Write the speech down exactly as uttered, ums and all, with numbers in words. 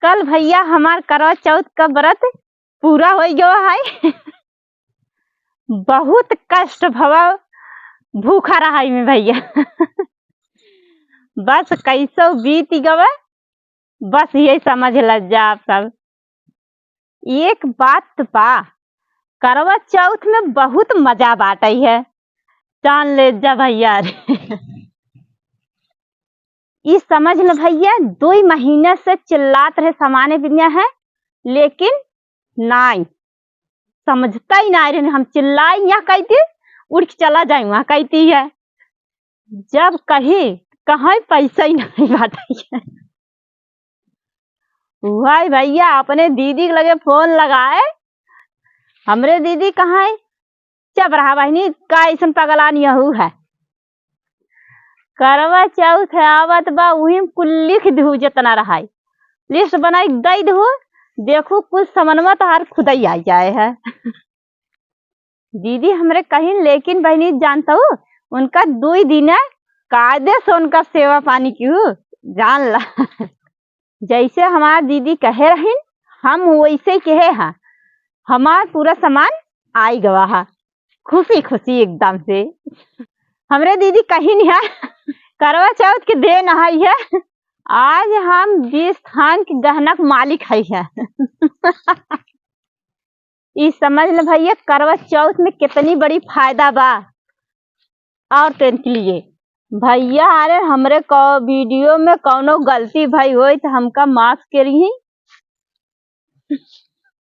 कल भइया हमार करवा चौथ का व्रत पूरा होइ गवा है। बहुत कष्ट भवा, भूखा रहा में भइया। बस कैसो बीत गवा, बस यही समझ ल जा आप सब। एक बात बा, करवा चौथ में बहुत मजा बाटै है, जान ले जा भइया रे। ई समझ ल भइया, दुई महीना से चिल्लात रहे सामाने बिनिया है, लेकिन नाई समझता ही नाई रहे। हम चिल्लाई यहाँ कहती, उड़ के चला जाए वहाँ कहती है। जब कही कहाँ पैसा ही नाई बाटै है। वही भइया अपने दीदी के लगे फोन लगाए, हमरे दीदी कहाँ है? चुप रहा बहिनी, का अइसन पगलान यहू है। करवा चौथ है आवत बा, उही में कुल लिख दिहू जितना रहाई, लिस्ट बनाई दे दिहू। देखू कुछ समनवा तोहार खुदई आ जाए है। दीदी हमरे कहिन, लेकिन बहिनी जानतहू, उनका दुई दिन कायदे से उनका सेवा पानी किहू, जान ला। जैसे हमार दीदी कहे रहिन, हम वैसे ही कहे हैं। हमार पूरा सामान आई गवा है, खुशी खुशी एकदम से। हमरे दीदी कहिन है, करवा चौथ के दिन आई है, आज हम बीस थान के गहना के मालिक है, है। ई समझ ल भइया, करवा चौथ में कितनी बड़ी फायदा बा औरतन के लिए। भइया, अरे हमरे को वीडियो में कौनो गलती भई होई तो हमका माफ करिही।